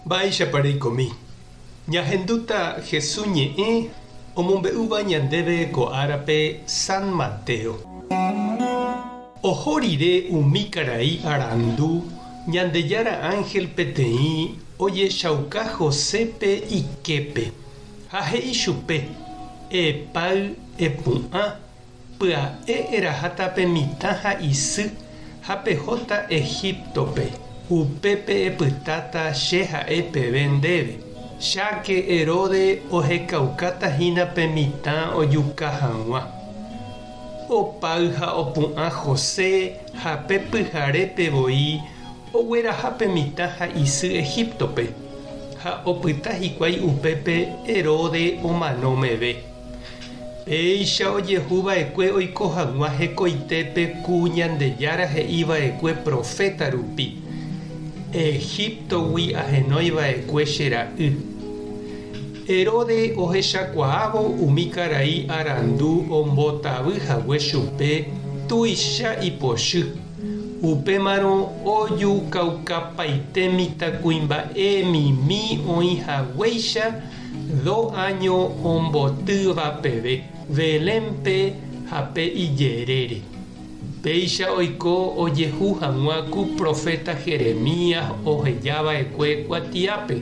Mba'éichapa reikomi? Ñahendúta Hesu ñe'ẽ omombe'úva ñandéve ko árape San Mateo. Oho rire umi karai arandu, Ñandejára ánhel peteĩ ojechauka Josépe iképe, ha he'i chupe, Epáy, epu'ã, Pya'e eraháta pe mitã ha isy ha pehóta Egíptope, upépe epytáta che ha'e peve ndéve. Cháke Herodes ohekaukáta hína pe mitã ojuka hag̃ua. Opáy ha opu'ã José ha pe pyharépe voi ogueraha pe mitã ha isy Egíptope, ha opyta hikuái upépe Herodes omano meve. Péicha ojehu va'ekue oiko hag̃ua hekoitépe ku Ñandejára he'i va'ekue proféta rupi, Egíptogui ahenói va'ekue che ra'y. Herodes ohechakuaávo umi karai arandu ombotavy hague chupe tuicha ipochy, upémarõ ojukaukapaite mitãkuimba'e mimi oĩ haguéicha Do áño ombotýva peve, Belénpe ha pe ijerére. Péicha oiko ojehu hag̃ua ku proféta Jeremías oheja va'ekue kuatiápe,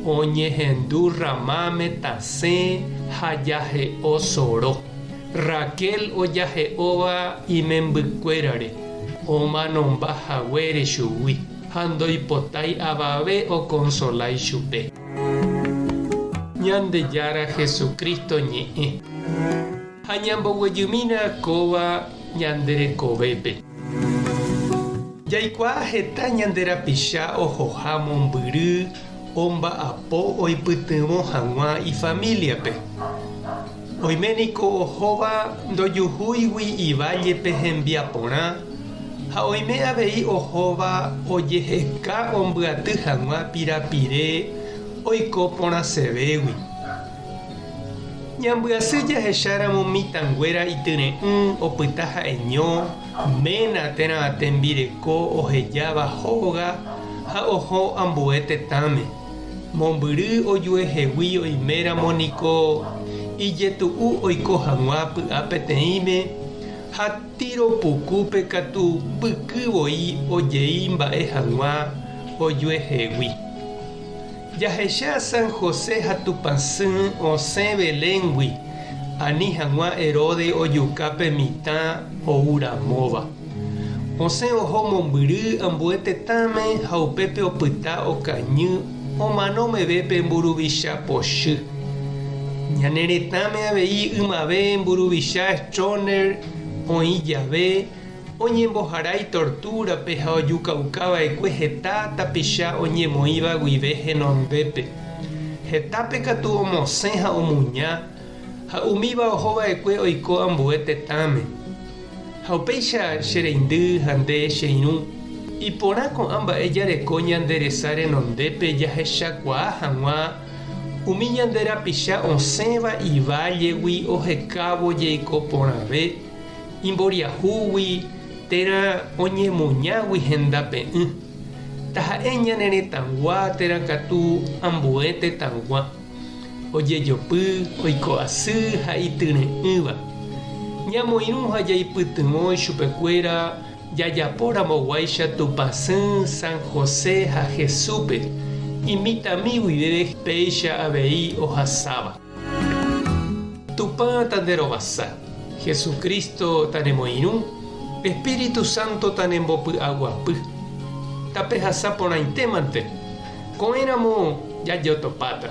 Oñehendu Ramáme tasẽ ha jahe'o soro. Raquel ojahe'óva imembykuérare, omanomba haguére chugui, ha ndoipotái avave okonsola ichupe. Ñandejára Jesucristo ñe'ẽ. Ha ñamboguejymína kóva ñande rekovépe. Jaikuaa heta ñande rapicha ohoha mombyry omba'apo oipytyvõ hag̃ua ifamíliape. Oime niko ohóva ndojuhúigui ivállepe hembiaporã ha oime avei ohóva ojeheka ombyaty hag̃ua pirapire oiko porãsevégui. Ñambyasy jahecháramo mitãnguéra ityre'ỹ opyta ha'eño, ména térã tembireko ohejáva hóga ha oho ambue tetãme. Mombyry ojuehegui oiméramo niko ijetu'u oiko hag̃ua py'a peteĩme ha tiro pukúpe katu mbyky voi ojei mba'e hag̃ua ojuehegui. Jahecha San José ha Tupãsy osẽ Beléngui ani hag̃ua Herodes ojuka pe mitã ou ramóva. Osẽ oho mombyry ambue tetãme ha upépe opyta okañy omano meve pe mburuvicha pochy. Ñane retãme avei ymave mburuvicha Stroessner oĩ jave oñemboharái tortúrape ha ojukauka va'ekue heta tapicha oñemoĩva guive henondépe. Hetápe katu omosẽ ha omuña ha umíva oho va'ekue oiko ambue tetãme. Ha upéicha che reindy ha nde che irũ, iporã ko'ã mba'e jareko ñande resa renondépe jahechakuaa hag̃ua umi ñande rapicha osẽva ivállegui ohekávo jeiko porãve, imboriahúgui térã oñemuñágui hendape'ỹ, taha'e ñane retãgua térã katu ambue tetãgua. Ojejopy, oiko asy ha ityre'ỹva. Ñamoirũ ha jaipytyvõ ichupekuéra jajapo ramoguáicha Tupãsy, San José ha Jesúspe, imitãmi guive péicha avei ohasáva. Tupã tanderovasa, Jesucristo tanemoirũ, Espíritu Santo tanembopy'aguapy. Tapehasa porãitémante. Ko'ẽramo jajotopáta.